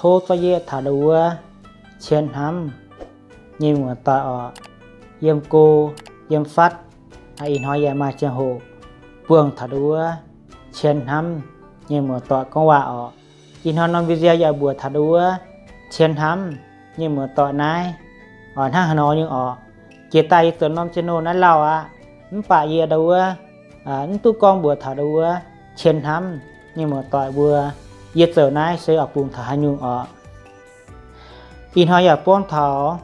tov zorqv yie taux ndau wuov cien hnamv nyei muoz-doic orqc, yiem go yiem fatv. Ih hnoi yaac maaih ziangh hoc buangh taux ndau wuov cien hnamv nyei muoz-doic gorngv waac orqc. Ih hnoi norm video yaac mbuox taux ndau wuov cien hnamv nyei muoz-doic naaiv oix hnangv haaix nor nyei orqc. Jiex daaih yie zoux norm channel naaiv lauh aqv, mv baac yie ndau wuov mv duqv gorngv mbuox taux ndau wuov cien hnamv nyei muoz-doic mbuo yie zoux naaiv se oix bungx taux haaix nyungc orqc. Ih hnoi yaac gorngv taux,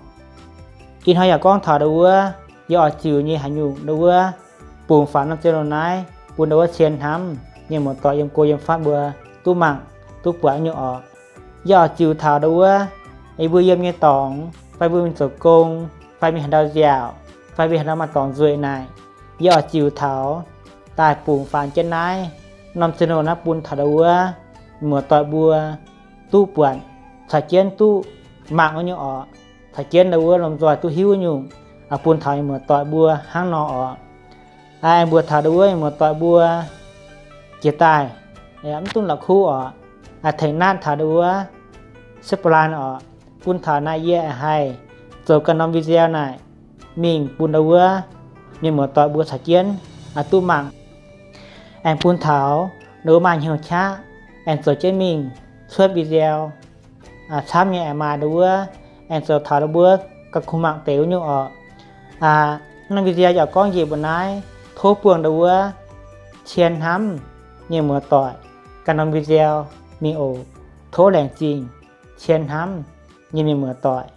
ih hnoi yaac gorngv taux ndau wuov yie oix ziux nyei haaix nyungc ndau wuov bungx faaux norm channel naaiv bun ndau wuov cien hnamv nyei muoz-doic yiem go yiem fatv mbuo duqv mangc duqv buatc nyungc orqc. Yie oix ziux taux ndau wuov yie mbuo yiem nyei dorngx fai mbuo mingh zoux gong fai mingh haaix ndau nziaauc fai mingh haaix ndau maaih dorngx nzueic naaic, yie oix ziux taux daaih bungx faaux jienv naaiv norm channel naaiv bun taux ndau wuov muoz-doic mbuo duqv buatc, caux jienv duqv mangc wuov nyungc orqc. Caux jienv ndau wuov lomh nzoih duqv hiuv nyungc, bun taux muoz-doic mbuo hnangv nor orqc. Aengx mbuox taux ndau wuov muoz-doic mbuo jiex daaih mv dungx la'kuqv orqc, tengx naatv taux ndau wuov subscribe orqc, bun taux naaiv yie haih zoux ganh norm video naaic mingh bun ndau wuov mienh muoz-doic mbuo caux jienv duqv mangc. Aengx bun taux ndau wuov maaih hnyouv qaqv aengx zoux jienv mingh cuotv video camv nyei aengx maaih ndau wuov aengx zoux taux ndau wuov gauh kungx mangc deix wuov nyungc orqc. Norm video yaac gorngv njiec mbuo naaiv, tov buangh ndau wuov cien hnamv nyei muoz-doic ganh norm video mingh oc. Tov laengz zingh cien hnamv nyei mienh muoz-doic.